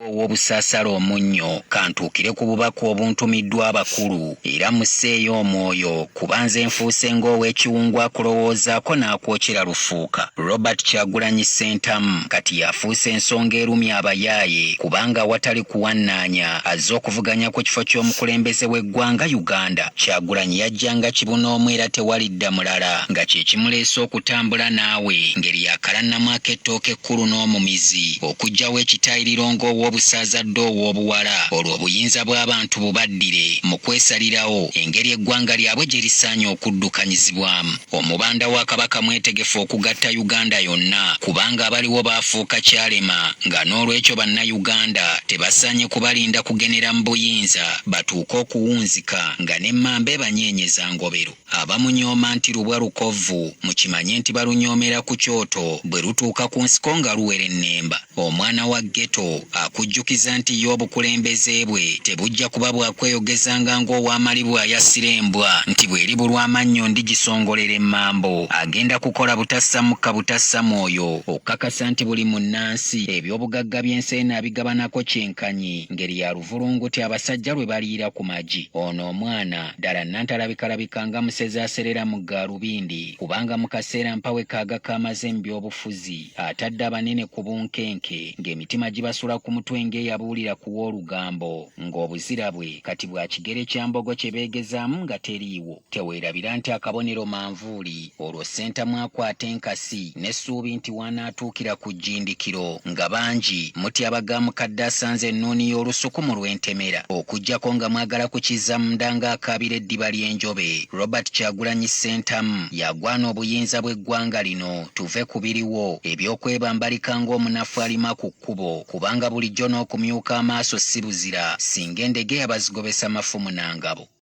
Ow'obusaasala omunnyo, kantuukire ku bubaka obuntumiddwa abakulu era musseeyo omwoyo kuba nze nfuuse ng'ow'ekiwungu akulowoozaako n'akwokyera lufuuka. Robert Kyagulanyi Ssentamu kati y'afuuse ensonga erumya abayaaye kubanga awatali kuwannaanya azze okuvuganya ku kifo ky'omukulembeze w'eggwanga Uganda. Kyagulanyi yajja nga kibunoomu era tewalidda mulala nga kye kimuleese okutambula naawe ngeri ya kalannamu ak'ettooke ekkulu n'omumizi okuggyawo ekitayiriro ng'ow'obusaaza dde ow'obuwala olwo obuyinza bw'abantu bubaddire mu kwesalirawo engeri eggwanga lyabwe gye lisaanye okuddukanyizibwamu. Omubanda wa Kabaka mwetegefu okugatta Uganda yonna kubanga abaliwo baafuuka kyalema nga n'olwekyo Bannayuganda tebasaanye kubalinda kugenera mu buyinza batuuke okuwunzika nga n'emmamba ebanyeenyeza ngobero. Abamunyooma nti lubwa lukovvu mukimanye nti balunyoomera ku kyoto bwe lutuuka ku nsiko nga luwerennemba. Omwana wa ghetto akujjukiza nti ye obukulembeze bwe tebujja kuba bwa kweyogezanga ng'ow'amalibwa ayasira embwa nti bw'eribulwa amannyo ndigisongolera emmambo. Agenda kukola butassa mukka butassa mwoyo okukakasa nti buli munnansi eby'obugagga by'ensi eno abigabanako kyenkanyi ngeri ya luvulunguti abasajja lwe baliira ku magi. Ono omwana Ddala Nantalabikalabika nga musezi aserera mu gaalubindi kubanga mu kaseera mpawe kaaga k'amaze mu by'obufuzi atadde abanene ku bunkenke ng'emitima gibasula ku mutwe ng'eyabuulira ku w'olugambo ng'obuzira bwe kati bwa kigere kya mbogo kye beegezaamu nga teriiwo. Teweerabira nti akabonero manvuuli olwo Ssentamu akwata enkasi n'essuubi nti w'anaatuukira ku jjindikiro nga bangi mutyaba ga mukadde asanze ennuuni y'olusuku mu lw'entemera. Okuggyako nga mwagala kukizza munda ng'akaabira eddiba ly'enjobe, Robert Kyagulanyi Ssentamu y'agwana obuyinza bw'eggwanga lino tuve ku biriwo eby'okwebambalika ng'omunafu alima ku kkubo kubanga bulijjo n'okumyuka amaaso si buzira singa endegeya bazigobesa mafumu na ngabo.